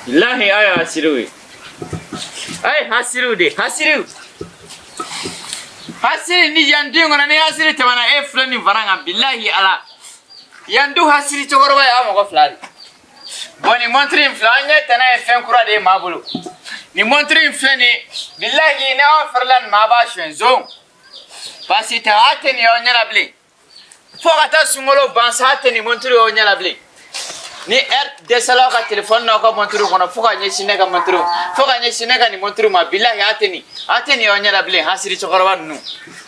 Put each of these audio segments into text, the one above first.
Bilahi aw ye hasiriw ye. A ye hasiriw de hasiriw. Hasiri ni yan du in kɔnɔ ni hasiri tɛmɛna e filɛ nin fara kan bilahi ala. Yan du hasiri cɛkɔrɔba ye aw mɔgɔ fila de. Bon nin montre in filɛ an ɲɛ tɛnɛ ye fɛn kura de ye maa bolo. Nin montre in filɛ nin ye bilahi ni aw fɛrɛla nin ma a b'a suɲɛ zon. Baasi tɛ a tɛ nin y'aw ɲɛ la bilen. Fo ka taa sunkalo ban sa a tɛ nin montre y'aw ɲɛ la bilen. Ni heure dɛsɛla aw ka téléphone n'aw ka montre kɔnɔ fo ka ɲɛsin ne ka montre fo ka ɲɛsin ne ka nin montre ma bilahi a tɛ nin y'aw ɲɛ la bilen hasiri cɛkɔrɔba ninnu.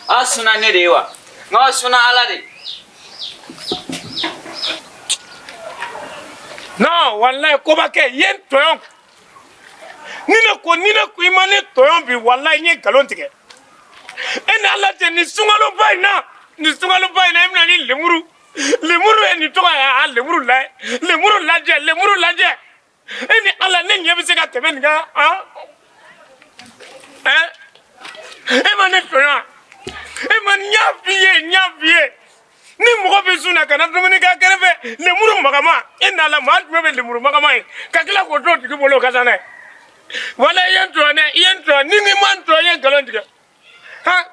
Aw sunna ne de ye wa? Nka aw sunna Ala de. Non, wallahi kobakɛ i ye n tɔɲɔ. Ni ne ko i ma ne tɔɲɔ bi, wallahi n ye nkalon tigɛ. E ni Ala cɛ, nin sunkaloba in na, nin sunkaloba in na, e bɛna ni lemuru lemuru ye nin tɔgɔ ye. A lemuru lajɛ, lemuru lajɛ, lemuru lajɛ. E ni Ala, ne ɲɛ bɛ se ka tɛmɛ nin kan? Han, ɛ, e ma ne tɔɲɔ, e ma. N y'a f'i ye, n y'a f'i ye, ni mɔgɔ bɛ sun na, kana dumuni k'a kɛrɛfɛ. Lemuru magama, e n'a la maa jumɛn bɛ lemuru magama ye ka tila k'o to o tigi bolo? O ka ca n'a ye. Wala i ye n tɔɲɔ dɛ, i ye n tɔɲɔ. Ni n ma n tɔɲɔ, i ye nkalon tigɛ. Han,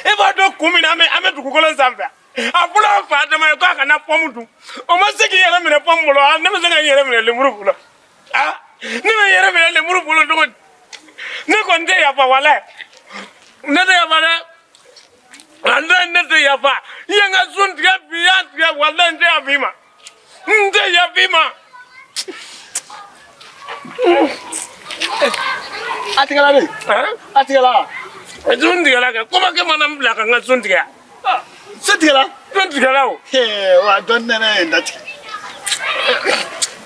e b'a dɔn kun min na an bɛ dugukolo sanfɛ, a fɔlɔ an fa dama ye k'a kana pɔmu dun, o ma se k'i yɛrɛ minɛ pɔmu bolo. A ne bɛ se ka n yɛrɛ minɛ lemuru bolo? A ne bɛ n yɛrɛ minɛ lemuru bolo cogo di? Ne kɔni tɛ yafa, walayi ne tɛ yafa dɛ. Walayi ne tɛ yafa. I ye n ka sun tigɛ bi, i y'a tigɛ. Walayi n tɛ yafa i ma, n tɛ yafa i ma. A tigɛla de? A tigɛla? Sun tigɛla kɛ. Kobakɛ mana n bila ka n ka sun tigɛ. Sun tigɛla? Sun tigɛla o. Wa dɔɔni nɛnɛ ye n datigɛ.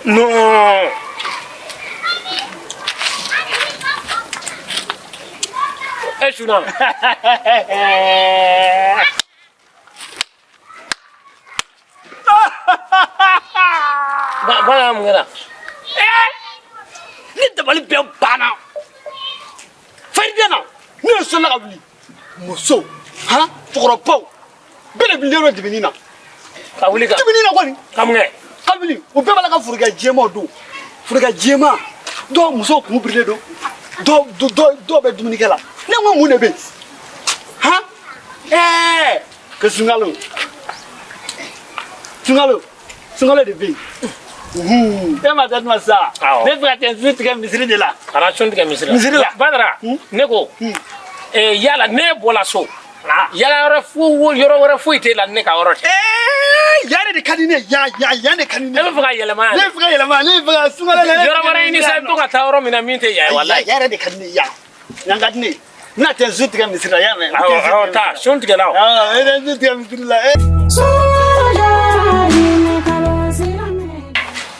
Non. E sunna. Ba mun kɛra? Ne dabali bɛɛ banna fariden na. Ne ye sɔnna ka wuli, musow han, cɛkɔrɔbaw bɛɛ de wulilen don dibini na. Ka wuli ka dibini na kɔni. Ka mun kɛ? Ka wuli, u bɛɛ b'a la ka forokɛ jɛman don, forokɛ jɛman. Dɔw musow kun birilen don, dɔw bɛ dumunikɛ la. Ne ko mun de bɛ yen? Han, ɛɛ, ko sunkalo, sunkalo, sunkalo de bɛ yen. E ma taa sisan? Awɔ. Ne fɛ ka tɛ sun tigɛ misiri de la. Kana sun tigɛ misiri la. Misiri la. Badara, ne ko yala ne bɔra so, yala yɔrɔ fo yɔrɔ wɛrɛ foyi t'e la ne ka yɔrɔ tɛ? Ee, yan de ka di ne ye, yan, yan, yan de ka di ne E ye. bɛ fɛ ka yɛlɛma yan? Ne bɛ fɛ ka yɛlɛma, ne bɛ fɛ ka sunkalo la. Yɔrɔ wɛrɛ ɲini sa, i bɛ to ka taa yɔrɔ min na min tɛ yan ye, walayi. Yan yɛrɛ de ka di ne ye, yan, yan ka di ne ye. N bɛna tɛ sun tigɛ misiri la, y'a mɛn? Awɔ, awɔ, taa sun tigɛ la o. Awɔ, e bɛ sun tigɛ misiri la.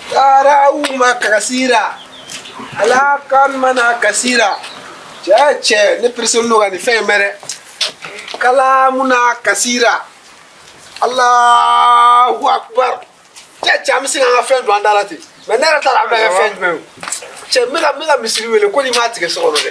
Tarauma kasira ala kan mana kasira. Cɛ, cɛ, ne pereselen don ka nin fɛn in mɛn dɛ. Kalamuna kasira, Allahu akbar. Cɛ, cɛ, an bɛ se k'an ka fɛn don an da la ten, mais ne yɛrɛ t'a dɔn a bɛna kɛ fɛn jumɛn ye o. Cɛ, n bɛ ka misiri wele ko n'i m'a tigɛ so kɔnɔ dɛ.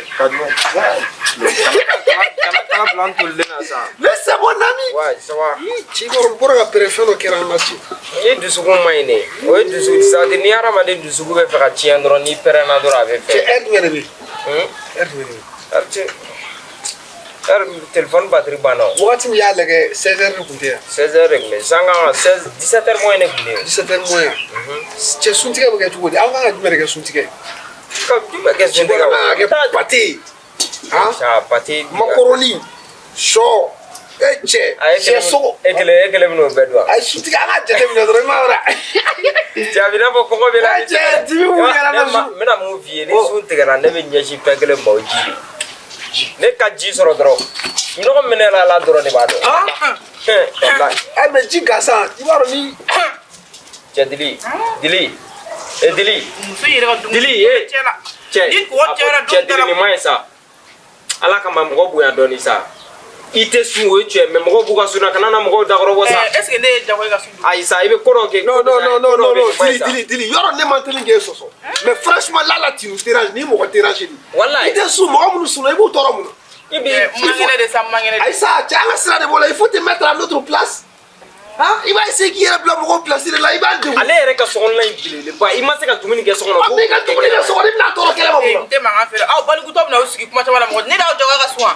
Kana bila n tolilen na sa. Mais c'est mon ami. Ouais, ça va. Ci kɔrɔ, n bɔra ka pɛrɛn, fɛn dɔ kɛra an na ci. I dusukun man ɲi dɛ. O ye dusu, c'est à dire ni hadamaden dusukun bɛ fɛ ka tiɲɛ dɔrɔn, n'i pɛrɛnna dɔrɔn, a bɛ Cɛ, fɛ. heure jumɛn de bɛ yen? Hmm? Heure jumɛn de bɛ yen? Heure tɛ. Heure, téléphone batterie banna o. Wagati min y'a lajɛ, 16 heures de tun tɛ yan? 16 heures de tun bɛ yen. Sisan kan ka 16, 17 heures moins de tun bɛ yen. 17 heures moins. Cɛ, suntigɛ bɛ kɛ cogo di? Aw kan ka jumɛn de kɛ suntigɛ? Ka jumɛn kɛ suntigɛ? Kan ka kɛ pâté han. Ah, pâté. Macaroni, sɔ, e cɛ, A ye sɛ kelen sogo. E kelen bɛn'o bɛɛ dun wa? A ye suntigɛ, an ka jateminɛ dɔrɔn, i m'a ye wa? Cɛ, a bɛ i n'a fɔ kɔngɔ bɛ la. E cɛ, dimi mun kɛra Ne na ma su. n bɛna mun f'i ye? Ni sun tigɛra, ne bɛ ɲɛsin fɛn kelen ma, o ji de. Ne ka ji sɔrɔ dɔrɔn, nɔgɔ min ne la la dɔrɔn de b'a dɔn. Walayi. Ɛ, mais ji gansan, i b'a dɔn ni Cɛ, dili dili e dili. Muso yɛrɛ ka dumuni Dili e. cɛ la. Cɛ, Ni kɔgɔ cayara cɛ, dumuni dili, nin ma ɲi sa. Ala kama, mɔgɔ bonya dɔɔni sa. I tɛ sun, o ye tiɲɛ, mais mɔgɔw b'u ka sun na, kana na mɔgɔw dakɔrɔbɔ sa. Est ce que ne ye jago ye ka sun dun? Ayi sa, i bɛ ko dɔ kɛ. Non, non, non, non, non, non, Ko dɔ bɛ yen, dili nin ma ɲi sa. Dili, dili, yɔrɔ ne man teli k'e sɔsɔ, mais franchement là là, tu nous déranges. Ni mɔgɔ dérange ni Walayi. i tɛ sun, mɔgɔ minnu sunna, i b'u tɔɔrɔ mun na? I bi Man kɛnɛ de sa, man kɛnɛ de. Ayi sa, cɛ, an ka sira de b'o la, il faut te mettre à notre place. I b'a essayer k'i yɛrɛ bila mɔgɔw place de la, i b'a degun. Ale yɛrɛ ka sokɔnɔna in belebeleba, i ma se ka dumuni kɛ so kɔnɔ. A b'i ka dumuni kɛ so kɔnɔ, i bɛna tɔɔrɔ kɛnɛ ma mun na? N tɛ mankan fɛ dɛ. Aw balikutɔ bɛna aw sigi kuma caman na mɔgɔ. Ne d'aw jagoya ka sun wa?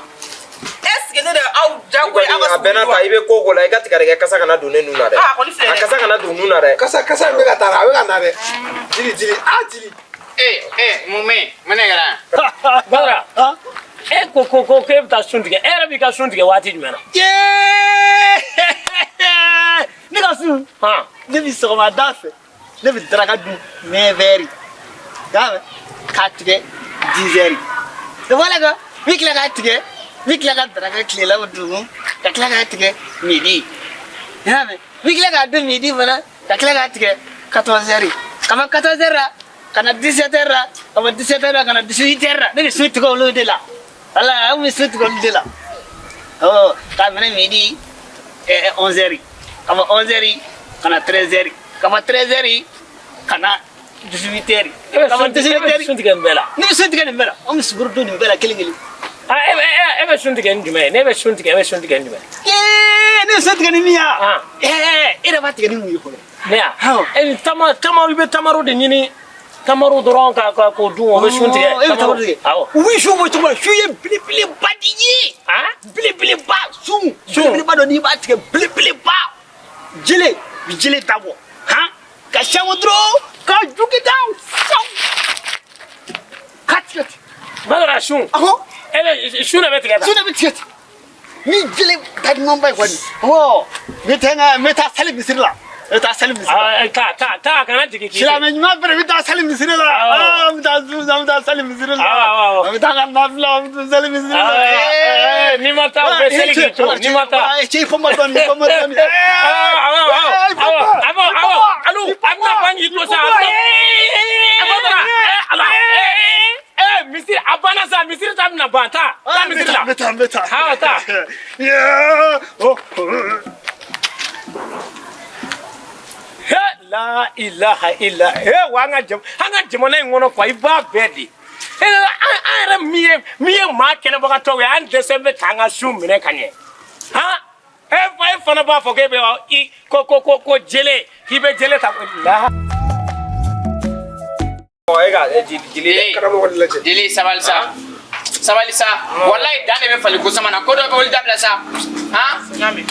Est ce que ne de aw jagoya aw ka A sun bɛɛ n'a ta, i bɛ ko o ko la, i ka tigɛdɛgɛ kasa kana don ne nun na dɛ. Ah, a kɔni filɛ dɛ. A kasa kana don nun na dɛ. Kasa kasa in bɛ ka taa, a bɛ ka na dɛ. Jili jili, ah jili. Ee mun bɛ yen? Mun de kɛra yan? Badara, e ko ko ko k'e bɛ taa sun tigɛ, e yɛrɛ b'i ka sun tigɛ waati jumɛn na? Ne ka sun, Han. ne bɛ sɔgɔmada fɛ, ne bɛ daraka dun 9h, y'a mɛn, k'a tigɛ 10h. O bɔra kɔ, n bɛ tila k'a tigɛ, n bɛ tila ka daraka tilela dun, ka tila k'a tigɛ midi, y'a mɛn, n bɛ tila k'a dun midi fana, ka tila k'a tigɛ 14h, ka bɔ 14h la ka na 17h la, ka bɔ 17h la ka na 18h la. Ne bɛ sun tigɛ olu de la. Wala, an bɛ sun tigɛ olu de la. Ɔ, k'a minɛ midi 11h, ka bɔ 11h ka na 13h, ka bɔ 13h ka na 18h, E bɛ ka bɔ sun tigɛ, e bɛ 18h. sun tigɛ nin bɛɛ la. Ne bɛ sun tigɛ nin bɛɛ la. An bɛ sukaro dun nin bɛɛ la kelen kelen. Ah, e bɛ sun tigɛ ni jumɛn ye? Ne bɛ sun tigɛ, e bɛ sun tigɛ ni jumɛn ye? Ee, ne bɛ sun tigɛ ni min ye wa? Ah. Ee, e yɛrɛ b'a tigɛ ni mun ye fɔlɔ? Ne ya? Awɔ. E ni tama tamaro, i bɛ tamaro de ɲini. Tamaro dɔrɔn ka ka k'o dun, o bɛ sun tigɛ. E bɛ tamaro tigɛ. Awɔ. U bɛ sun bɔ cogo min na, sun ye belebeleba de ye. Ah? Belebeleba sun. Sun. Belebeleba dɔ n'i b'a tigɛ belebeleba. Jele, bi jele dabɔ. Han? Ka sɛngo dɔrɔn, ka ju kɛ tan. Faw. Ka tigɛ ten. Badara, sun. Awɔ. E bɛ sun de bɛ tigɛ tan. Sun de bɛ tigɛ ten. Ni jele da ɲumanba ye kɔni. Awɔ. N bɛ taa n ka, n bɛ taa sali misiri la. N bɛ taa sali misiri la. Ah, taa taa taa, kana jigin k'i. Silamɛ ɲuman fɛnɛ bɛ taa sali misiri la. Awɔ. Ah, an bɛ taa sun, an bɛ taa sali misiri la. Awɔ, awɔ, awɔ. An bɛ taa an ka nafila, an bɛ taa sali misiri la. Ah, n'i ma taa, u bɛ seli k'i to. N'i ma taa. Cɛ, i fɔ ma dɔɔni, i fɔ ma dɔɔni. Awɔ, awɔ, awɔ, awɔ, awɔ, alu, a bɛna ban k'i to sa. A bɛna. Badara, ala, misiri, a banna sa, misiri ta bɛna ban. Taa, taa misiri la. N bɛ taa, n bɛ taa. Awɔ, taa. Yeah. Oh, oh. He, la ilaha illa. He, wa an ka jam, an ka jamana in kɔnɔ quoi, i b'a bɛɛ de. He, an yɛrɛ min ye maa kɛnɛbagatɔw ye, an dɛsɛ bɛ k'an ka sun minɛ ka ɲɛ. Han? E fa, e fana b'a fɔ k'e bɛ i ko ko ko ko jele, k'i bɛ jele ta. La. E ka jili dɛ. Karamɔgɔ de lajɛ. Deli, sabali sa. Sabali sa. Walayi, dan de bɛ fali ko sama na. Ko dɔ bɛ olu dabila sa. Han?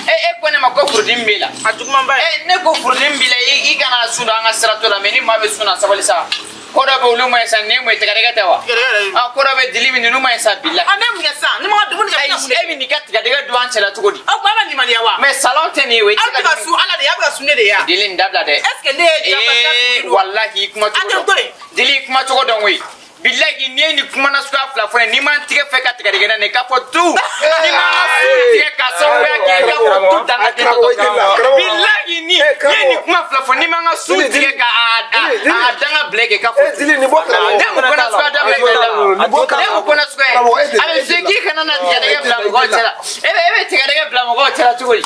E ko ne ma ko furudimi b'i la. A juguman ba ye. E ne ko furudimi b'i la, i kana sun don an ka sira to la, mais ni maa bɛ sun na, sabali sa. Ko dɔ bɛ olu ma ɲi sa, nin ye mun ye, tigɛdɛgɛ tɛ wa? Tigɛdɛgɛ yɛrɛ. Ah, ko dɔ bɛ dili min, ninnu ma ɲi sa bilahi. Ah, ne mun kɛ sisan? Ni ma ka dumuni kɛ, Ayi, n bɛna mun de e bɛ n'i ka tigɛdɛgɛ dun an cɛla cogo di? Aw ko a ma limaniya wa? Mais salon tɛ nin ye o, i tɛ Aw se bɛ ka ka sun Ala de ye, aw bɛ ka sun ne de ye wa? Dili, nin dabila dɛ. Est ce que ne ye jagoya Ee, sun wa? walahi, i kuma A cogo tɛ to yen. dɔn. Dili, i kuma cogo dɔn koyi. Bilahi, n'i ye nin kuma nasuguya fila fɔ ne ye, n'i ma n tigɛ fɛ ka tigɛdɛgɛ na, i k'a fɔ tu. N'i ma n ka sun tigɛ k'a sababuya kɛ, i k'a fɔ tu dan ka Karamɔgɔ, i jeli la, karamɔgɔ. Bilahi, ni Eh, n'i ye nin karamɔgɔ. kuma fila fɔ, n'i ma n ka sun Dili, tigɛ dili. ka a Dili, dili. a danga bila kɛ, i k'a fɔ Eh, Dili, nin bɔ karamɔgɔ. Ne mun ko nasuguya dabila i ka da. Nin bɔ Ne mun ko nasuguya ye. Karamɔgɔ, e deli, A bɛ e f'i ye deli. k'i kana na tigɛdɛgɛ bila E deli, mɔgɔw e deli. cɛla. E bɛ tigɛdɛgɛ bila mɔgɔw cɛla cogo di?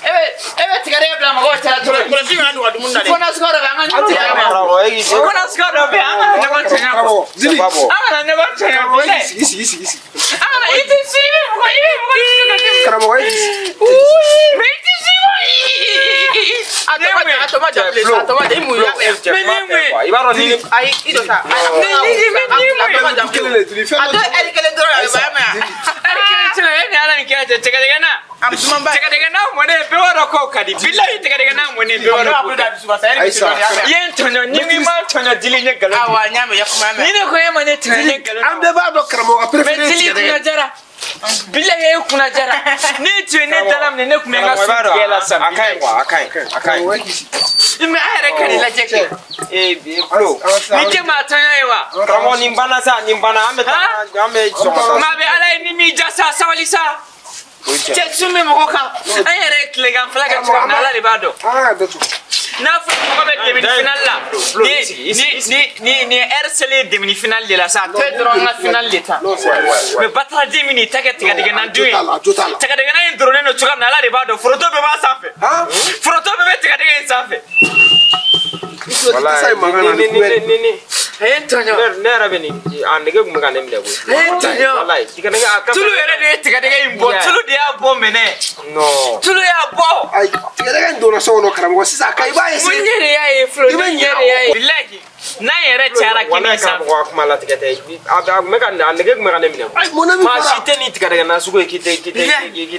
E bɛ tigɛdɛgɛ bila mɔgɔw cɛla cogo di? Kɔlɔsi kana don ka dumuni na dɛ. Ko nasuguya dɔ bɛ an ka ɲɔgɔn cɛla. Karamɔgɔ, e k'i Ko nasuguya dɔ bɛ yen, an kana ɲɔgɔn cɛɲa. Karamɔgɔ, Dili. Bɔ. An kana ɲɔgɔn cɛɲa. Karamɔgɔ, e k'i sigi, sigi, sigi, sigi. An kana, i tɛ si, i bɛ mɔgɔ, i bɛ mɔgɔ dusu kasi. Karamɔgɔ, e k'i sigi. Mais i tɛ si mɔgɔ. A tɔ ma a tɔ ma ja bilen, a tɔ ma ja, i mun y'a mɛn? Mais ni mun ye? I b'a dɔn ni Ayi, i jɔ sa. Ni A tɔ ma ja Kelen bilen. de, Dili, fɛn A dɔ tɔ ɛri kelen dɔrɔn a bɛ ban, a mɛn? Ɛri kelen tɛna, e ni Ala ni kira cɛ, tigɛdɛgɛ na. A duman ba ye. Tigɛdɛgɛ na mɔnen, bɛɛ b'a dɔn k'o ka di. Bilahi, tigɛdɛgɛ na mɔnen, bɛɛ b'a dɔn k'o ka di. Ayisa. I ye n tɔɲɔ, ni min ma n tɔɲɔ, Dili, n ye nkalon tigɛ. Awɔ, n y'a mɛn, i ya kuma mɛn. Ni ne ko e ma ne tɔɲɔ, n ye nkalon An bɛɛ b'a dɔn karamɔgɔ ka Mais préféré ye Dili, tigɛdɛgɛ. kunna jara. Bilahi, e kunna jara. Ne tun ye ne dala minɛ, ne tun bɛ n ka sun tigɛ la sisan. A ka ɲi quoi, a ka ɲi, a ka ɲi. Karamɔgɔ, e k'i sigi. Mais a yɛrɛ ka nin lajɛ kɛ. Ee, bi Flo. Ni tɛ maa tɔɲɔ ye wa? Karamɔgɔ, nin banna sa, nin banna, an bɛ taa, an bɛ sɔgɔma sa. Maa bɛ Ala ye ni m'i ja sa, sabali sa. O ye tiɲɛ. Cɛ, sun bɛ mɔgɔ kan. An yɛrɛ ye tilegan fila kɛ cogo min na, Ala de b'a dɔn. An ka datugu. N'a fɔra mɔgɔ bɛ demi finale la, Flo, i sigi, i sigi, i sigi. ni heure selen demi finale de la sa, a tɔ ye dɔrɔn an ka finale de ta. Non, c'est vrai. Mais bataraden min n'i ta kɛ tigɛdɛgɛna dun ye, A jo t'a la, a jo t'a la. tigɛdɛgɛna in doronnen don cogoya min na, Ala de b'a dɔn. Foronto bɛɛ b'a sanfɛ. Han? Foronto bɛɛ bɛ tigɛdɛgɛ in sanfɛ. I tulo tɛ tasa in mankan na ni Ni kubɛli. ni ni. A ye n tɔɲɔ. Ne yɛrɛ bɛ nin a nege tun bɛ ka ne minɛ koyi. A ye n tɔɲɔ. Walayi tigɛdɛgɛ a ka. Tulu yɛrɛ de ye tigɛdɛgɛ in bɔ. Tulu de y'a bɔ minɛ. Non. Tulu y'a bɔ. Ayi, tigɛdɛgɛ in donna so kɔnɔ karamɔgɔ sisan a ka i b'a Mun essayer. ɲɛ de y'a ye fɔlɔ, I bɛ ne ɲɛ ɲinɛ de y'a ye. Bilahi, n'an yɛrɛ cayara kini Walayi sanfɛ. karamɔgɔ a kuma latigɛ tɛ a tun bɛ ka a nege tun bɛ ka ne minɛ. Ayi, mun na min Maa fɔra? si tɛ nin tigɛdɛgɛ nasugu ye k'i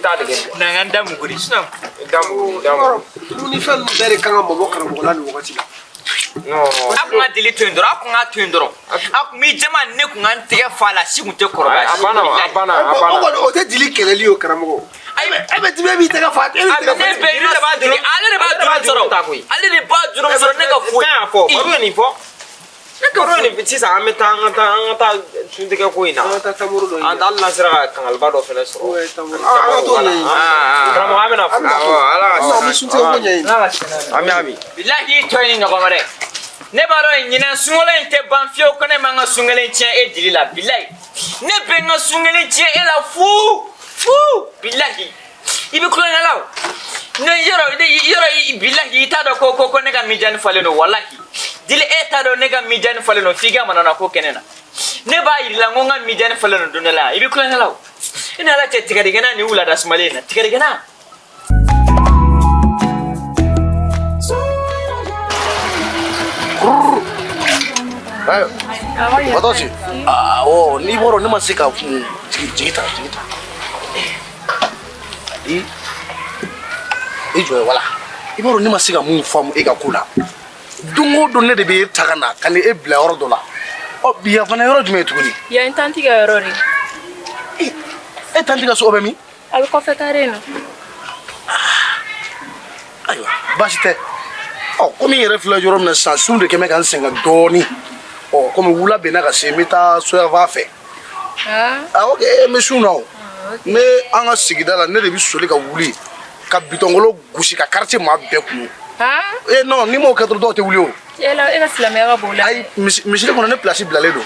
t'a nege minɛ. N'an k'an da mugu de sinon. Da mugu da mugu. Dumunifɛn ninnu bɛɛ de kan ka mabɔ karamɔgɔ la nin wagati la. Non. A kun ka deli to yen dɔrɔn, a kun ka to yen dɔrɔn. A kun b'i jama ne kun ka n tɛgɛ fa la, si kun tɛ kɔrɔbaya. A banna a banna a O banna. kɔni o tɛ dili kɛlɛli ye o karamɔgɔ. Ayi, E bɛ dimi e b'i tɛgɛ fa e b'i tɛgɛ fa. Ne bɛ ne b'a juru, ale de b'a juru sɔrɔ. Ale de b'a juru sɔrɔ ne ka foyi. Fɛn y'a fɔ, baro ye nin fɔ. Baro ye nin sisan an bɛ taa an ka taa suntigɛ ko in na. An ka taa tamaro dɔ An ɲini. hali n'an sera ka kangaliba dɔ fɛnɛ sɔrɔ. Ouais, tamaro. An ka t'o ɲɛɲini. Karamɔgɔ an bɛna fo. Awɔ, Ala ka An bɛ suntigɛ ko ɲɛɲini. Ami ami. Bilahi i tɔ ye ni ɲɔgɔn wɛrɛ. Ne b'a dɔn ɲinan sunkalo in tɛ ban fiyewu ko ne ma n ka sun kelen tiɲɛ e dili la bilahi. Ne bɛ n ka sun kelen tiɲɛ e la fu fu bilahi. I bɛ kulonkɛ la o. Ne yɔrɔ ne yɔrɔ bilahi i t'a dɔn ko ko ne ka mijani falen don walahi. Dili e t'a dɔn ne ka mijani falen don f'i ka manana ko kɛ ne na. Ne b'a yir'i la n ko n ka mijani falen don don dɔ la i bɛ kulonkɛ la o. I ni Ala cɛ tigɛdɛgɛna ni wulada sumalen in na tigɛdɛgɛna. Watasi. Awɔ, n'i bɔra ne ma se ka kun jigi ta jigi ta. I i jɔ ye wala. I b'a dɔn ne ma se ka mun faamu e ka ko la. Don o don ne de bɛ e ta ka na ka na e bila yɔrɔ dɔ la. Ɔ bi yan fana yɔrɔ jumɛn ye tuguni? Yan n tanti ka yɔrɔ de. E tanti ka so o bɛ min? A bɛ kɔfɛ kare in na. Ayiwa baasi tɛ. Ɔ komi n yɛrɛ filɛ yɔrɔ min na sisan sun de kɛ bɛ ka n sɛgɛn dɔɔnin. Ɔ komi wula bɛnna ka se n bɛ taa soyanfan fɛ. Awɔ kɛ n bɛ sun na o. Ne an ka sigida la ne de bɛ soli ka wuli ka bitɔnkolo gosi ka quartier maa bɛɛ kunu. Eh non n'i m'o kɛ dɔrɔn dɔw tɛ wuli o. E la e ka silamɛya ka bon o la. Ayi misiri kɔnɔ ne place bilalen don.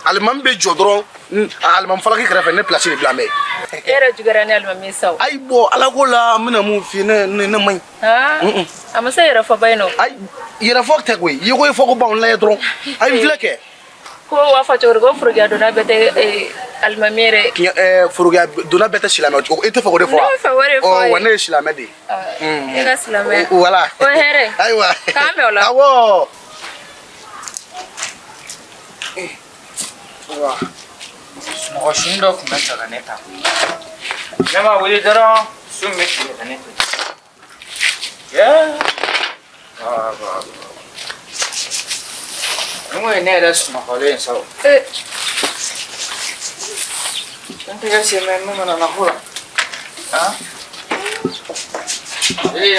Alimami bɛ jɔ dɔrɔn alimami falaki kɛrɛfɛ ne place de bila n bɛ. E yɛrɛ juguyara ni alimami ye sa o. Ayi bɔn ala ko la n bɛna mun f'i ye ne man ɲi. A ma se yɛrɛfɔba in nɔ. Ayi yɛrɛfɔ tɛ koyi ye ko ye fɔ ko ban lajɛ dɔrɔn ayi n filɛ kɛ. Ko b'a fɔ cogo di ko forokiya donna bɛɛ tɛ alimami yɛrɛ. Forokiya donna bɛɛ tɛ silamɛ e tɛ fɛ k'o de fɔ wa? Ne bɛ fɛ o de fɔ. Ɔ wa ne ye silamɛ de ye. E ka silamɛya. Voilà. O ye hɛrɛ. Ayiwa. K'an bɛn o la. Awɔ. Sunɔgɔ sun dɔ tun bɛ fɛ ka ne ta. Ne ma wuli dɔrɔn sun bɛ tigɛ ka ne to. Nin kun ye ne yɛrɛ sunɔgɔlen ye sa o. N tɛgɛ sen bɛ min mana na ko la.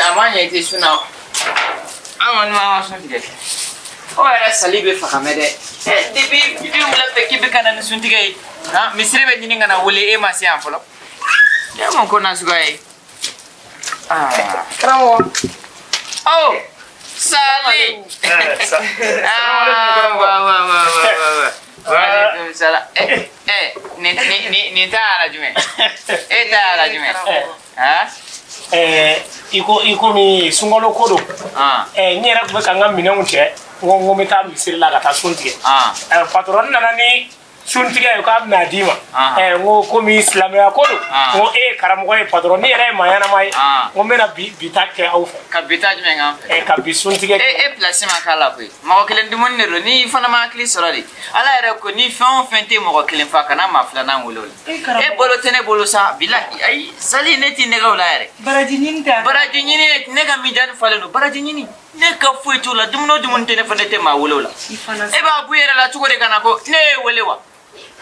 A ma ɲɛ i tɛ sun na o. An kɔni b'an ka sun tigɛ. O yɛrɛ sali bɛ faga mɛ dɛ. Depuis wula fɛ k'i bɛ ka na ni suntigɛ ye. Misiri bɛ ɲini ka na wele e ma se yan fɔlɔ. Ne ye mun ko nasuguya ye? Karamɔgɔ. Oh! Sali! Ah, wa wa wa wa wa. Wa alaikum salam. Nin ta y'a la jumɛn? E ta y'a la jumɛn? Han? I ko i komi sunkalo ko don. N yɛrɛ tun bɛ ka n ka minɛnw cɛ. N ko n bɛ taa misiri la ka taa sun tigɛ. Patɔrɔn nana ni suntigɛ ye k'a bɛna d'i ma. N ko komi silamɛya ko don. N ko e ye karamɔgɔ ye patɔrɔn ne yɛrɛ ye maa ɲɛnama ye. N ko n bɛna bi ta kɛ aw fɛ. Ka bi ta jumɛn k'an fɛ? Ka bi suntigɛ kɛ. E place ma k'a la koyi. Mɔgɔ kelen dumuni de don n'i fana ma hakili sɔrɔ de. Ala yɛrɛ ko ni fɛn o fɛn tɛ mɔgɔ kelen fa kana maa filanan wele o la. E bolo tɛ ne bolo sa bilahi ayi sali ne t'i nɛgɛ o la yɛrɛ. Baraji ɲini tɛ. Baraji ɲini ne ka mijani falen don baraji ɲini. Ne ka foyi t'o la dumuni o dumuni tɛ ne fana tɛ maa wele o la. E b'a bɔ i yɛrɛ la cogo di ka na ko ne ye wele wa?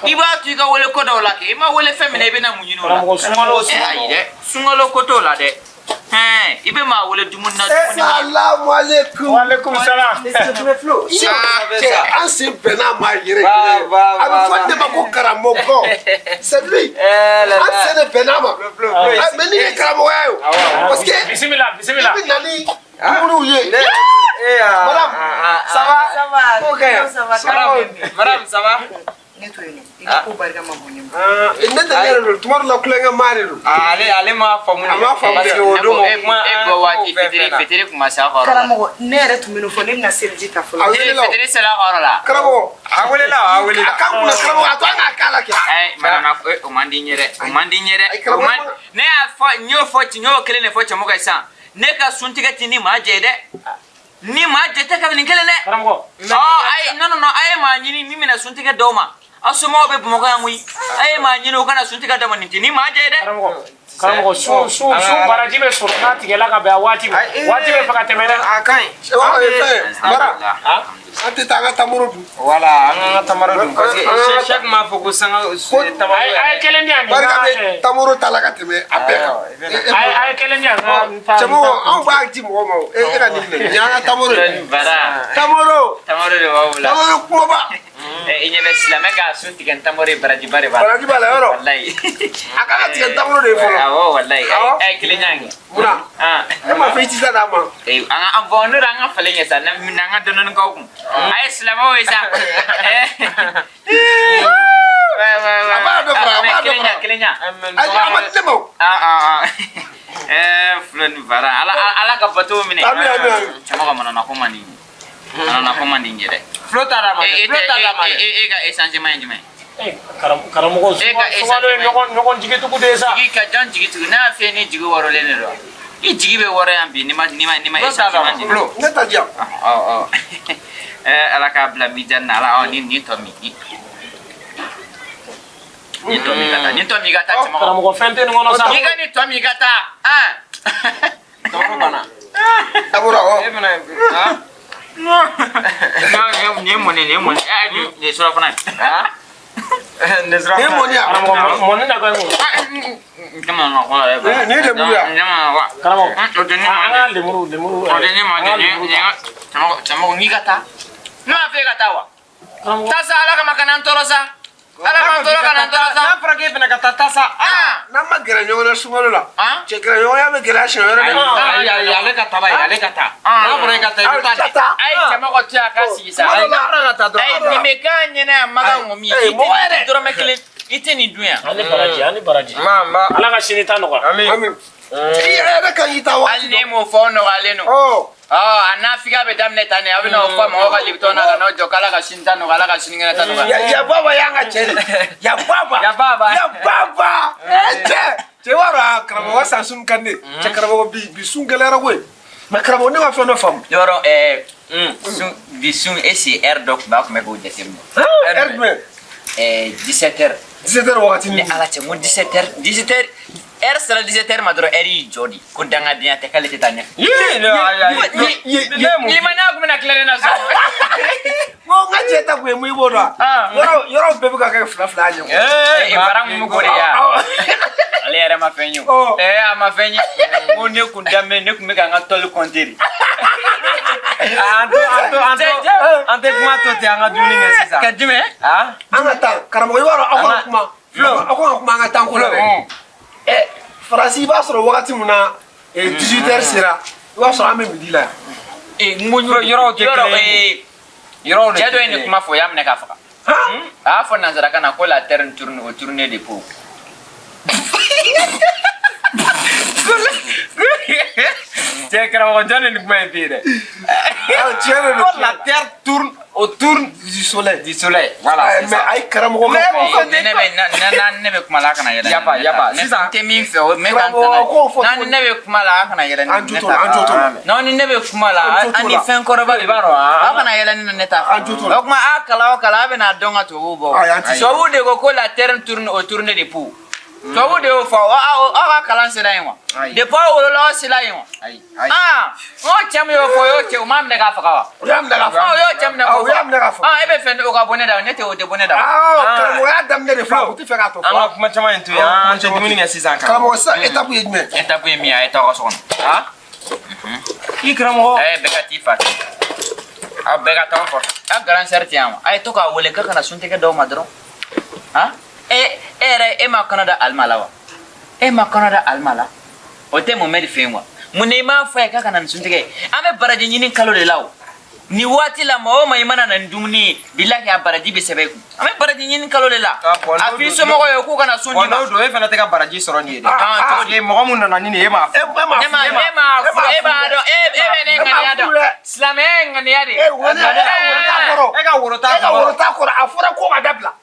I b'a to i ka wele ko dɔw la kɛ i ma wele fɛn min na i bɛna mun ɲini o la? Karamɔgɔ sunkalo. Ayi dɛ sunkalo ko t'o la dɛ. I bɛ maa wele dumuni na dumuni na. Salamu aleykum. Wa aleykum salam. Cɛ an sen bɛnna ma yɛrɛ yɛrɛ. A bɛ fɔ ne ma ko karamɔgɔ. C'est lui. An sen de bɛnna ma. Mais nin ye karamɔgɔya ye o. Parce que bisimila bisimila. I bɛ na ni dumuniw ye. Madame, ça va? Ça va. Ko ka ɲi. Ça va. Madame, ça va? Ne to yen nɔ, i ka ko barika ma bon ne ma. Ne tɛ ne yɛrɛ don, tuma dɔ la kulonkɛ maa de don. Ale m'a faamu. A m'a faamu parce que o don e kuma e bɔ waati fitiri kun ma se a kɔrɔ la. Karamɔgɔ, ne yɛrɛ tun bɛ nin fɔ, ne bɛna seliji ta fɔlɔ. A welela o. Fitiri sera a kɔrɔ la. Karamɔgɔ. A welela, a welela. A kan kunna karamɔgɔ, a to an k'a k'a la kɛ. Ayi, madame, o man di n ye dɛ, o man di n ye dɛ. Karamɔgɔ. O man ne y'a fɔ, n y'o fɔ, n y'o kelen de fɔ cɛmɔgɔ ye sisan. Ne ka suntigɛ ti ni maa jɛ ye dɛ. Ni maa jɛ tɛ kabini kelen dɛ. Karamɔgɔ. Ɔ ayi, non non non, a ye maa ɲini min bɛna suntigɛ d'aw ma. Aw somɔgɔw bɛ Bamakɔ yan koyi. A ye maa ɲini o kana suntigɛ d'aw ma, nin tɛ ni maa jɛ ye dɛ. Karamɔgɔ, sun baraji bɛ sɔrɔ n'a tigɛla ka bɛn a waati ma. Waati bɛ fɛ ka tɛmɛ dɛ. A ka ɲi. Fɛn mara, an tɛ taa an ka tamaro dun. Voilà, an ka tamaro dun parce que chaque m'a fɔ ko sanga tamaro. A ye kelen di yan. Barika bɛ tamaro ta la ka tɛmɛ a bɛɛ kan. A ye kelen di yan. Cɛmɔgɔ, anw b'a di mɔgɔ ma o. E ka nin minɛ, nin y'an ka tamaro ye. Tamaro. Tamaro de b'aw bolo. Tamaro kumaba. I ɲɛ bɛ silamɛ k'a sun tigɛ ni tamaro ye, barajiba de b'a la. Baraji b'a la yɔrɔ. Walayi. A kan ka tigɛ ni tamaro de ye fɔlɔ. Awɔ, walayi. A ye kelen ɲan kɛ. Munna? E m'a fɔ i tɛ se d'a ma. An ka an bɔn n'o an ka falen kɛ sa, n'an ka dɔɔnin k'aw kun. A ye silamɛw ye sa. A b'a dɔ fara, a b'a dɔ fara. Kelen ɲan. Ayi, a ma di ne ma o. Fulo ni bara. Ala ka bato minɛ. Ami, ami, ami. Cɛmɔgɔ, manana ko man di n ye. Manana ko man di n ye dɛ. Flo ta d'a ma dɛ. Flo ta d'a ma dɛ. E ka essentiellement ye jumɛn ye? Karamɔgɔ, sunkalo ye ɲɔgɔn jigitugu de ye sa. Jigi ka jan jigi tugu, n'a y'a f'i ye ni jigi wɔrɔlen de don. I jigi bɛ wɔrɔ yan bi, n'i ma essentiellement di. Ne ta di yan. Ɔ. Ala k'a bila mizani na, ala nin tɔ min. Nin tɔ min ka taa, nin tɔ min ka taa cɛmɔgɔ. Karamɔgɔ, fɛn tɛ nin kɔnɔ sa. N'i ka nin tɔ min ka taa, han. Tamaro banna. Tamaro awɔ. E fana han. Nin ye mɔni, nin ye mɔni. Nin ye surafana ye. Nin ye Nin ye mɔni ye. Karamɔgɔ, mɔni da ka ɲi. Nin ye lemuru ye. Karamɔgɔ, an ka lemuru. O tɛ ne ma, cɛmɔgɔ, n'i ka taa. Ne m'a fɔ e ka taa wa? Taa sa, Ala kama kana n tɔɔrɔ sa. Ala k'an tɔɔrɔ kana n tɔɔrɔ sa. N'a fɔra k'e fana ka taa, taa sa. N'an ma gɛrɛ ɲɔgɔn na sunkalo la, cɛ gɛrɛ ɲɔgɔnya bɛ gɛlɛya siɲɛ wɛrɛ dɛ. Ayi, ale ka taa ba ye, ale ka taa. N'a fɔra e ka taa, i bɛ taa. A ye cɛmɔgɔ to yan a ka sigi sa. Ayi, n'a fɔra ka taa dɔrɔn. Ayi, nin bɛ k'a ɲɛna yan, Makan ŋɔmi. I tɛ dɔrɔmɛ kelen, i tɛ nin dun yan. Ani baraji, ani baraji. Ala ka sini ta nɔgɔya. Ami. I yɛrɛ kan k'i ta waati. Hali n'e m'o fɔ, o nɔgɔyalen don. A nafigiya bɛ daminɛ tan de, a bɛ n'o fɔ mɔgɔw ka libitɔn na ka n'o jɔ k'Ala ka sini ta nɔgɔya, Ala ka sinikɛnɛ ta nɔgɔya. Ya baba y'an ka cɛ de. Ya baba. Ya baba. Ya baba. Cɛ. Cɛ b'a dɔn a karamɔgɔ san sun ka di ne. Cɛ karamɔgɔ bi sun gɛlɛyara koyi. Mais karamɔgɔ, ne ma fɛn dɔ faamu. Yɔrɔ sun bi sun est ce heure dɔ tun b'a kun bɛ k'o jateminɛ. Heure jumɛn? 17 heures. 17 heures wagati ni. Ni Ala cɛ, n ko 17 heures, 17 heures. Heure sera 17 heures ma dɔrɔn, heure y'i jɔ de ko dangadenya tɛ, k'ale tɛ taa ɲɛfɛ. N'i ma n'a kun bɛna tila ne na sa. N ko n ka cɛ ta kun ye mun ye, i b'o dɔn wa? Yɔrɔ bɛɛ bɛ ka kɛ fila fila ɲɛ. Bara mun bɛ k'o de ya. Ale yɛrɛ ma fɛn ye o. A ma fɛn ye. N ko ne kun daminɛ, ne kun bɛ ka n ka tɔli compter de. An tɛ kuma to ten, an ka dumuni kɛ sisan. Ka jumɛn? An ka taa karamɔgɔ, i b'a dɔn aw ka kuma. Aw ka kuma an ka taa ko la dɛ. Faransi, i b'a sɔrɔ wagati min na 18 heures sera, i b'a sɔrɔ an bɛ midi la yan. N ko yɔrɔw tɛ kelen ye. Yɔrɔw de tɛ Cɛ dɔ ye nin kuma fɔ, o y'a minɛ k'a faga. A y'a fɔ nanzarakan na ko la terre tourne autour de peau. Cɛ karamɔgɔ, jɔn de nin kuma in f'i ye dɛ? Tiɲɛ de don. Ko la terre tourne autour du soleil. Du soleil. Voilà. Mais ayi karamɔgɔ ka kuma. Ne bɛ kuma la, a kana yɛlɛ. Yapa yapa. Sisan n tɛ min fɛ, o mɛ k'an tana. N'an ni ne bɛ kuma la, a kana yɛlɛ. An jo t'o la, an jo t'o la. N'aw ni ne bɛ kuma la, an ni fɛn kɔrɔba de b'a dɔn. Aw kana yɛlɛ ne na, ne ta. An jo t'o la. O tuma a kalan o kalan, a bɛna dɔn ka tubabuw bɔ. Tubabuw de ko ko la terre tourne autour de peau. Tubabu de y'o fɔ, aw ka kalan sera yen wa? Depuis aw wolola, aw sera yen wa? Aa, n ko cɛ min y'o fɔ, o y'o cɛ, o m'a minɛ k'a faga wa? O y'a minɛ k'a faga. O y'o cɛ minɛ k'o faga. O y'a minɛ k'a faga. E bɛ fɛ o ka bɔ ne da, ne tɛ, o tɛ bɔ ne da. Awɔ, karamɔgɔ y'a daminɛ de fɔ, o tɛ fɛ k'a tɔ fɔ. An ka kuma caman in to yen, an tɛ dumuni kɛ sisan. Karamɔgɔ, sisan étape ye jumɛn? Étape ye min ye, a ye taa aw ka so kɔnɔ. I karamɔgɔ. Bɛɛ ka t'i fa. Aw bɛɛ ka taa aw fa. Aw grand sœur tɛ yan wa? A ye to k'a wele k'a kana suntigɛ d'aw ma dɔrɔn. Han? E yɛrɛ, e ma kɔnɔ da Alima la wa? E ma kɔnɔ da Alima la? O tɛ Mohamɛdi fɛ yen wa? Mun na i m'a fɔ a ye k'a ka na ni suntigɛ ye? An bɛ baraji ɲini kalo de la o. Nin waati la, maa o maa i mana na ni dumuni ye, bilahi, a baraji bɛ sɛbɛn i kun. An bɛ baraji ɲini kalo de la. Ah, bon, A n'o f'i don- somɔgɔw ye k'u kana sun Bon, d'i ma. n'o don, e fana tɛ ka baraji sɔrɔ nin ye dɛ. Ah, cogo Parce que mɔgɔ mun nana ni nin ye, e m'a fɔ. E ma Ne ma ne ma furu, e b'a dɔn, e bɛ ne ŋaniya furu dɔn. dɛ. Silamɛya ye ŋaniya de. E ŋaniya, e ka woro t'a kɔrɔ. E ka woro t'a E ka kɔrɔ. woro t'a kɔrɔ. A fɔra ko ka dabila.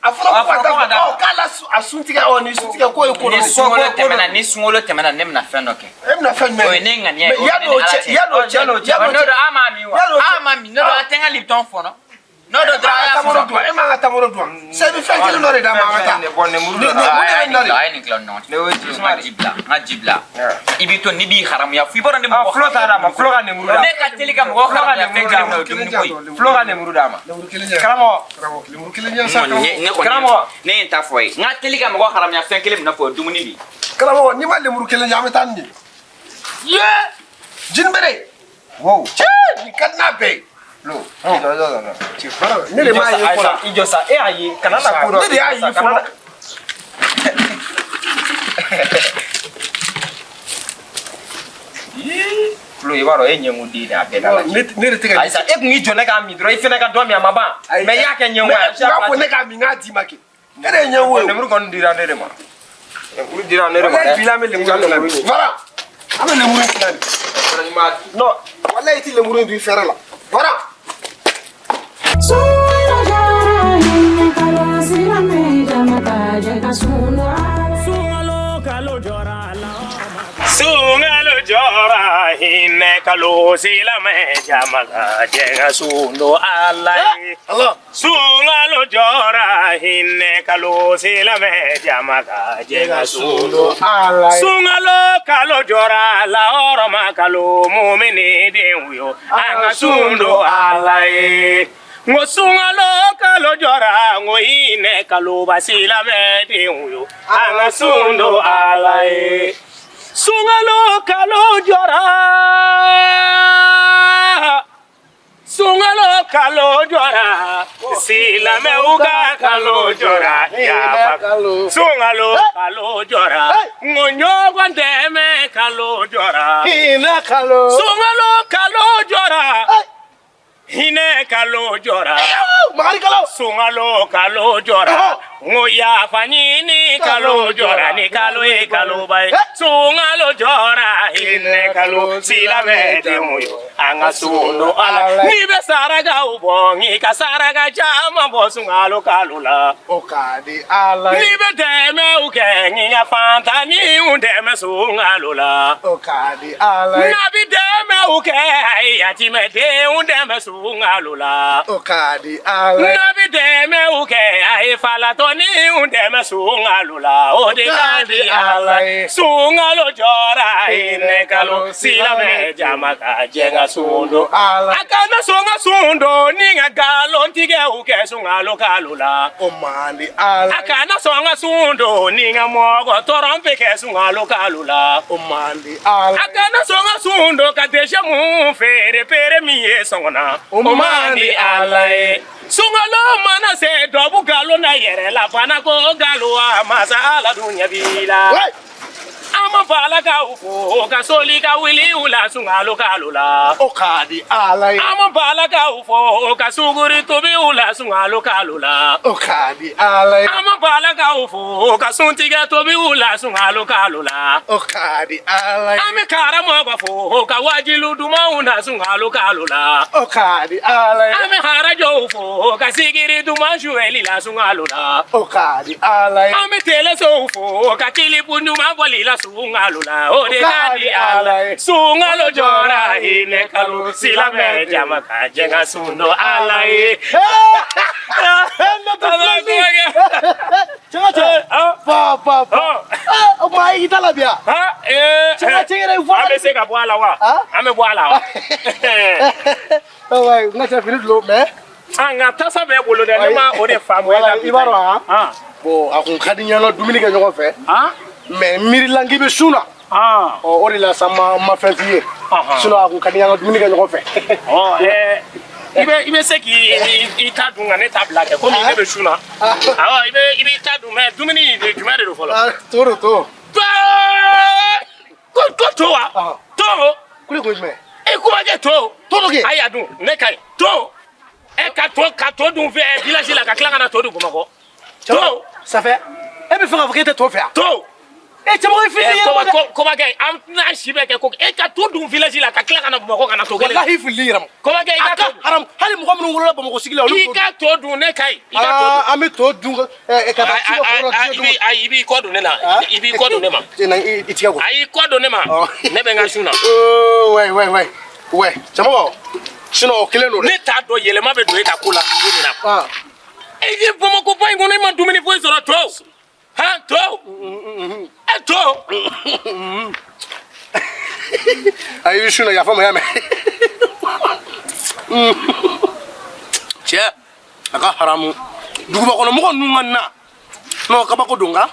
A fɔra A ko ka fɔra ko ka dabila. dabila. Ɔ, k'a la a sun tigɛ, ɔ, nin sun tigɛ k'o ye ko dɔ Ni ye. sunkalo tɛmɛna, ni sunkalo tɛmɛna, ne bɛna fɛn dɔ kɛ. E bɛna fɛn jumɛn O ye ne ŋaniya ye, Mais o ye ne yan'o ni Ala cɛ, cɛ. yan'o cɛ, Yan'o cɛ. yan'o N'o cɛ. don, a m'a min wa? Yan'o cɛ. A m'a min. N'o don, a tɛ n ka Lipton fɔnɔ. N'o don E dɔrɔn, a m'an ka y'a tamaro fɔ. dun wa? E m'an ka tamaro dun wa? Sa, i bɛ fɛn kelen dɔ de d'a ma, an ka taa. Bon, lemuru Ni- dɔ ni- la. mun de bɛ nin na de? A ye nin tila ni ɲɔgɔn cɛ. Ne o ye ji N ka ji bila, n ka ji bila. I b'i to, n'i b'i haramuya, f'i b'a dɔn ne Ah, mɔgɔ. Flo t'a d'a ma, Flo ka lemuru d'a ma. Ne ka teli ka mɔgɔ Flo ka haramuya fɛn lemuru kelen d'a min na, ma. o ye dumuni ko ye. Flo ka lemuru d'a ma. Lemuru kelen ɲɛ sa. Karamɔgɔ. Karamɔgɔ, lemuru kelen ɲɛ sa, Ne karamɔgɔ. ne kɔni Karamɔgɔ. ne ye n ta fɔ ye. N ka teli ka mɔgɔ haramuya fɛn kelen min na fɔ, o ye dumuni de ye. Karamɔgɔ, n'i ma lemuru kelen ɲɛ, an bɛ taa nin de ye. Jini bere. Wow. Cɛ, nin ka di n'a bɛɛ ye. Flo. I jɔ, jɔ, jɔ, jɔ. Ne de m'a ye fɔlɔ. I jɔ sa, e y'a ye, kana na ko dɔ. Ne de y'a ye Kana fɔlɔ. na- Flo, i b'a dɔn e ɲɛkun den de a bɛɛ la. Ne de tɛ ka Ayi sa, e kun y'i jɔ ne k'a min dɔrɔn, i fɛnɛ ka dɔ min, a ma ban. Mais i y'a kɛ ɲɛngo ye. Mais e tun b'a fɔ ne k'a min, k'a d'i ma kɛ. E de ye ɲɛngo ye o. Lemuru kɔni dira ne de ma. Lemuru dira ne de ma Walayi dɛ. bi la, an bɛ lemuru in tila bi. Voilà. An bɛ lemuru in tila bi. Non, walayi, i tɛ lemuru in dun i fɛrɛ la. Voilà. Sunkalo jɔra, hinɛ kalo, silamɛ jama ka jɛ ka sun don Ala. Sunkalo jɔra, hinɛ kalo, silamɛ jama ka jɛ ka sun don Ala ye. Allah. Sunkalo jɔra, hinɛ kalo, silamɛ jama ka jɛ ka sun don. Ala ye. Sunkalo kalo jɔra, lahɔrɔma kalo, mumini denw yo, an ka sun don Ala ye. N ko sunkalo kalo jɔra, n ko hinɛ kalo ba, silamɛ denw yo, an ka sun don Ala ye. Sunkalo kalo jɔra, sunkalo kalo jɔra, silamɛw ka kalo jɔra, yafa. Sunkalo kalo jɔra, n ko ɲɔgɔn dɛmɛ kalo jɔra. Hinɛ kalo. Sunkalo kalo jɔra, hinɛ kalo jɔra. Makari kalo. Sunkalo kalo jɔra, n ko yafa ɲini kalo jɔra, ni kalo ye kaloba ye. Sunkalo jɔra, hinɛ kalo, silamɛ denw yo, an ka sun don Ala. N'i bɛ sarakaw bɔ, n'i ka saraka caman bɔ sunkalo kalo la. O ka di Ala ye. N'i bɛ dɛmɛw kɛ, n'i ka fantanniw dɛmɛ sunkalo la. O ka di Ala ye. N'a bɛ dɛmɛw kɛ, a ye yatimɛdenw dɛmɛ sunkalo la. O ka di Ala ye. N'a bɛ dɛmɛw kɛ, a ye falatɔninw dɛmɛ sunkalo la. O de ka di Ala ye. Sunkalo jɔra, hinɛ kalo, silamɛ jama ka jɛ ka sun don. Ala. A kana sɔn ka sun don ni ka nkalontigɛw kɛ sunkalo kalo la. O man di Ala A ye. kana sɔn ka sun don ni ka mɔgɔ tɔɔrɔ bɛ kɛ sunkalo kalo la. O man di Ala A ye. kana sɔn ka sun don ka dɛsɛ mun feere pere min ye sɔngɔ na. O man di Ala ye. Sunkalo mana se, dɔbu galo na yɛrɛ la fana ko galo a masa Ala dun ɲɛ b'i la. Ouais. An ma balakaw fo ka soli ka wuli u la sunkalo kalo la. O ka di Ala ye. An ma balakaw fo ka suguri tobi u la sunkalo kalo la. O ka di Ala ye. An ma balakaw fo ka suntigɛ tobi u la sunkalo kalo la. O ka di Ala ye. An bɛ karamɔgɔ fo ka wajilu dumanw na sunkalo kalo la. O ka di Ala ye. An bɛ harajow fo ka sigiri duman suweli la sunkalo la. O ka di Ala ye. An bɛ telesow fo ka kilipu ɲuman bɔli la sunkalo la. O de ka di Ala ye. Sunkalo jɔra, hinɛ kalo, silamɛ jama ka jɛ ka sun don Ala ye. Ne tɛ filɛ ni. Cɛ ka cɛ. Ba ba ba. Eh, o kuma i t'a la bi yan. Cɛ ka cɛ yɛrɛ fɔ. An bɛ se ka bɔ a la wa? Ah? An bɛ bɔ a la wa? Awa, n ka cɛ fini dulon mais. An ka tasa b'e bolo dɛ, ne ma o de faamu e ka bi I b'a dɔn ta han. Bon, a kun ka di n ye an ka dumuni kɛ ɲɔgɔn fɛ. Han? Mais miirila k'i bɛ sun na. Han? Ɔ, o de la sa ma fɛn f'i ye. Ɔhɔn. Sinon a kun ka di n ye an ka dumuni kɛ ɲɔgɔn fɛ. Ɔ, i bɛ se k'i ta dun ka ne ta bila kɛ, komi ne bɛ sun na. Awɔ, i b'i ta dun, mais dumuni de jumɛn de don fɔlɔ? Ah, to do to. Ko to wa? Ɔhɔn. To. Kule kun ye jumɛn? E E kobakɛ to. To dɔ kɛ. Ayi a dun ne ka ɲi to. E ka to dun fɛ village la ka tila ka na to dun Bamakɔ. To. Safɛ e bɛ fɛ k'a fɔ k'e tɛ to fɛ yan. To. E cɛmɔgɔ i fili yɛrɛ ma dɛ. Kobakɛ an tɛna si bɛɛ kɛ ko e ka to dun village la ka tila ka na Bamakɔ ka na to kelen. Walahi filili yɛrɛ ma. Kobakɛ i ka to dun. Haram hali mɔgɔ minnu wolola Bamakɔ sigi la olu. I ka to dun ne ka ɲi. I ka to dun. An bɛ to dun ka taa ci kɛ foro la. I b'i kɔ don ne la. I b'i kɔ don ne ma. I tigɛ ko. Ayi i kɔ don ne ma. Ne bɛ n ka sun na. Ouais ouais ouais ouais cɛmɔgɔ sinon o kelen don dɛ. Ne t'a dɔn yɛlɛma bɛ don e ka ko la don min na. E ye Bamakɔ ba in kɔnɔ e ma dumuni foyi sɔrɔ to. Han to. E to. Ayi i bɛ sun na yafa ma y'a mɛn. Cɛ a ka haramu duguba kɔnɔ mɔgɔ ninnu ka na non kabako don nka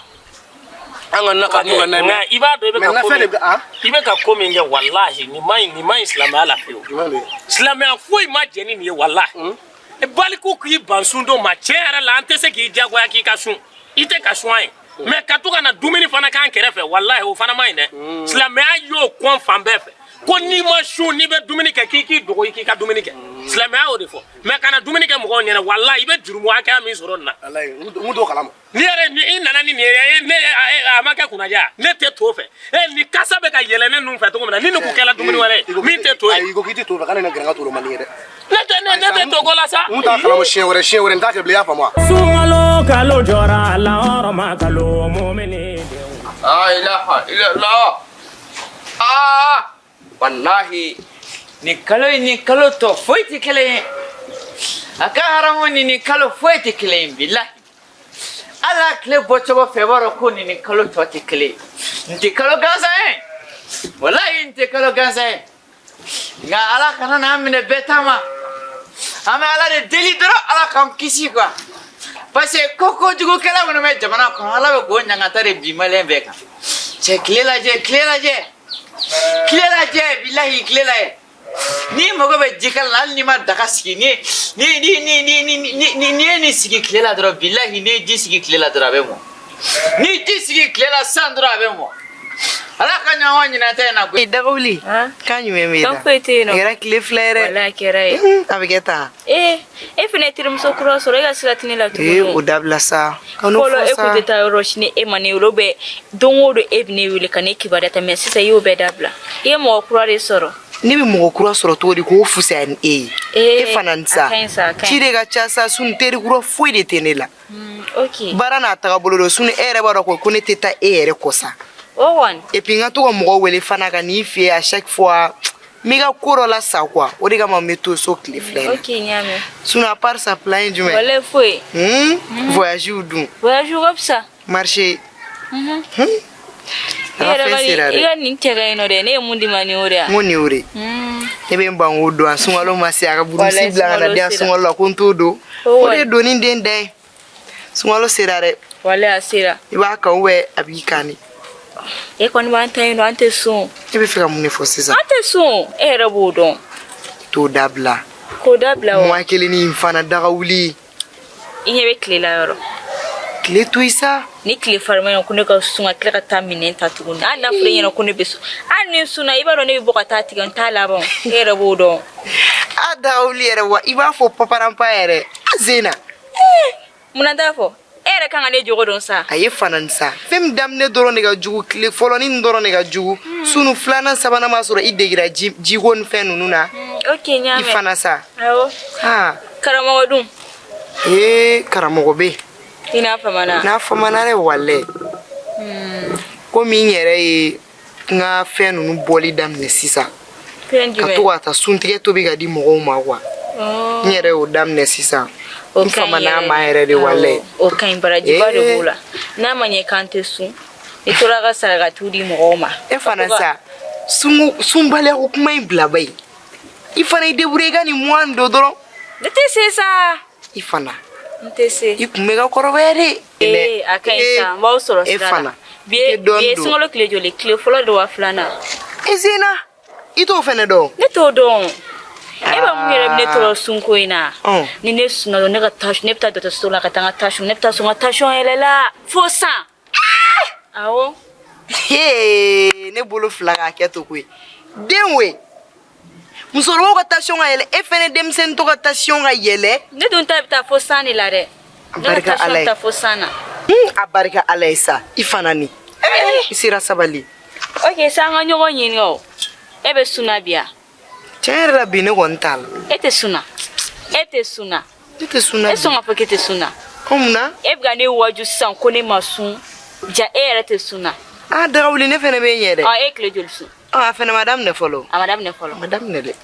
an ka na ka dun ka na nka i b'a dɔn i bɛ ka ko min i bɛ ka ko min kɛ walahi nin ma ɲi nin ma ɲi silamɛya la fiyewu silamɛya foyi ma jɛn ni nin ye walahi baliku k'i ban sun don ma tiɲɛ yɛrɛ la an tɛ se k'i diyagoya k'i ka sun i tɛ ka sun an ye mais ka to ka na dumuni fana k'an kɛrɛfɛ walahi o fana ma ɲi dɛ silamɛya y'o kɔn fan bɛɛ fɛ ko n'i ma sun n'i bɛ dumuni kɛ k'i k'i dogo i k'i ka dumuni kɛ silamɛya y'o de fɔ mais kana dumuni kɛ mɔgɔw ɲɛna walahi i bɛ jurumu hakɛya min sɔrɔ nin na n t'o kalama ni yɛrɛ ni i nana ni nin ye ne a ma kɛ kunnaja ne tɛ to fɛ e ni kasa bɛ ka yɛlɛ ne nun fɛ cogo min na ni nin kun kɛra dumuni wɛrɛ ye min tɛ to ye ayi i ko k'i tɛ to fɛ kana ne gɛrɛ n ka to man di ye dɛ ne tɛ to ko la sa n t'a kalama siɲɛ wɛrɛ siɲɛ wɛrɛ n t'a kɛ bilen i y'a faamu wa. Sunkalo kalo jɔra lahɔrɔma kalo mumini denw. La ilaha illallah. Aa wallahi nin kalo in ni kalo tɔ foyi tɛ kelen ye. A ka haramu ni nin kalo foyi tɛ kelen ye bilahi. Ala tile bɔcogo fɛ i b'a dɔn ko nin ni kalo tɔ tɛ kelen ye. Nin tɛ kalo gansan ye. Wallahi nin tɛ kalo gansan ye. Nka ala kana n'an minɛ bɛɛ ta ma. An bɛ ala de deli dɔrɔn ala k'an kisi quoi. Parce que ko kojugukɛla minnu bɛ jamana kɔnɔ ala bɛ k'o ɲangata de bin maliyɛn bɛɛ kan. Cɛ tile lajɛ tile lajɛ. Tile lajɛ bilahi tile lajɛ. N'i mago bɛ jikala la hali n'i ma daga sigi ni ni ni ni ni ni ni ni ye nin sigi tile la dɔrɔn bilahi n'i ye ji sigi tile la dɔrɔn a bɛ mɔ. N'i ji sigi tile la sisan dɔrɔn a bɛ mɔ. Ala ka ɲɔgɔn ɲinɛ tɛ in na koyi. Dagawuli kan jumɛn bɛ Kan foyi tɛ yen nɔ. A kɛra tile fila yɛrɛ. Walahi a kɛra ye. A bɛ kɛ tan. Ee e fana ye terimuso kura sɔrɔ e ka sira tɛ ne la tuguni. Ee o dabila sa. Kan'o fɔlɔ fɔ e sa. kun tɛ taa yɔrɔ si ni e ma ne wele ou bien don o don e bɛ ne wele ka ne kibaruya ta mais sisan i y'o bɛɛ dabila i ye mɔgɔ kura de sɔrɔ. Ne bɛ mɔgɔ kura sɔrɔ cogo di k'o fisaya ni e ye. Ee E fana ni sa. a ka ɲi sa a ka ɲi. Ci de ka ca sa sunu teri kura foyi de tɛ ne la. Ok. Baara n'a tagabolo don sunu e yɛrɛ b'a dɔn ko ne tɛ taa e yɛrɛ kɔ sa. O kɔni. Et puis n ka to ka mɔgɔw wele fana ka n'i fɛ yen à chaque fois n b'i ka ko dɔ la sa quoi o de kama n bɛ to so tile fila in na. Ok n y'a mɛn. Sinon à part ça plan ye jumɛn ye. Walahi foyi. Voyage dun. Voyage ka fisa. Marché. I yɛrɛ ka nin i ka nin cɛ ka ɲi nɔ dɛ ne ye mun d'i ma nin y'o de ye wa. N ko nin y'o de. Ne bɛ n ban k'o don a sunkalo ma se a ka burusi bila ka na di yan sunkalo la ko n t'o don. O de ye doni den dan ye. Sunkalo sera dɛ. Walahi a sera. I b'a kan ou bien a b'i kan de. E kɔni b'an ta yen nɔ an tɛ sun. E bɛ fɛ ka mun de fɔ sisan. An tɛ sun e yɛrɛ b'o dɔn. T'o dabila. K'o dabila wa. Mois kelen ni fana daga wuli. I ɲɛ bɛ tile la yɔrɔ. Tile to yen sa. Ni tile farima ye ko ne ka sun ka tila ka taa minɛn ta tuguni hali n'a fɔra e ɲɛna ko ne bɛ sun hali ni n sunna i b'a dɔn ne bɛ bɔ ka taa tigɛ n t'a laban e yɛrɛ b'o dɔn. A daga wuli yɛrɛ wa i b'a fɔ paparanpa yɛrɛ a zena. Munna t'a fɔ e yɛrɛ kan ka ne jogo dɔn sa. A ye fana ni sa fɛn min daminɛ dɔrɔn de ka jugu tile fɔlɔ ni dɔrɔn de ka jugu sunu filanan sabanan b'a sɔrɔ i degira jiko ni fɛn ninnu na. Ok n y'a mɛn. I fana sa. Awɔ. Ha. Karamɔgɔ dun. Ee karamɔgɔ bɛ yen. I n'a famana. N'a famana dɛ walayi. Komi n yɛrɛ ye n ka fɛn ninnu bɔli daminɛ sisan. Fɛn jumɛn? Ka to ka taa suntigɛ tobi ka di mɔgɔw ma quoi. N yɛrɛ y'o daminɛ sisan. N famana a ma yɛrɛ de walayi. O ka ɲi barajiba de b'o la. N'a ma ɲɛ k'an tɛ sun. I tora ka sarakatiw di mɔgɔw ma. E fana sa sunbaliya ko kuma in bila ba ye. I fana i débrouiller i ka nin mois don dɔrɔn. Ne tɛ se sa. I fana. N tɛ se. I kun bɛ ka kɔrɔbaya de. Ee a ka ɲi sa n b'aw sɔrɔ sira la. E fana. Bi ye sunkalo tile joli tile fɔlɔ don wa filanan. E Zena i t'o fɛnɛ dɔn. Ne t'o dɔn. E b'a mun yɛrɛ bɛ ne tɔɔrɔ sunko in na. Ni ne sunna dɔrɔn ne ka tension ne bɛ taa dɔgɔtɔrɔso la ka taa n ka tension ne bɛ taa sɔrɔ n ka tension yɛlɛla fo 100. Awɔ. Hee ne bolo fila k'a kɛ to koyi. Den we. Musokɔrɔbaw ka tension ka yɛlɛ, e fɛnɛ denmisɛnnin tɔ ka tension ka yɛlɛ. Ne dun ta bɛ taa fo 100 de la dɛ. A Ne ka barika tension Ala bɛ ye. taa fo 100 na. A barika Ala ye sa, i fana ni. I sera sabali. Ok, sa an ka ɲɔgɔn ɲininka o. E bɛ sun na bi wa? Tiɲɛ yɛrɛ la bi ne kɔni t'a la. E tɛ sun na. E tɛ sun na. Ne tɛ sun na. E sɔn k'a fɔ k'e tɛ sun na. Ko mun na? E bɛ ka ne waju sisan ko ne ma sun. Ja e yɛrɛ tɛ sun na. Ah, dagawuli ne fɛnɛ bɛ ɲɛ dɛ. Ɔ, e ye tile joli sun? Ɔ, a fɛnɛ ma daminɛ fɔlɔ. A ma daminɛ fɔlɔ. A ma daminɛ dɛ.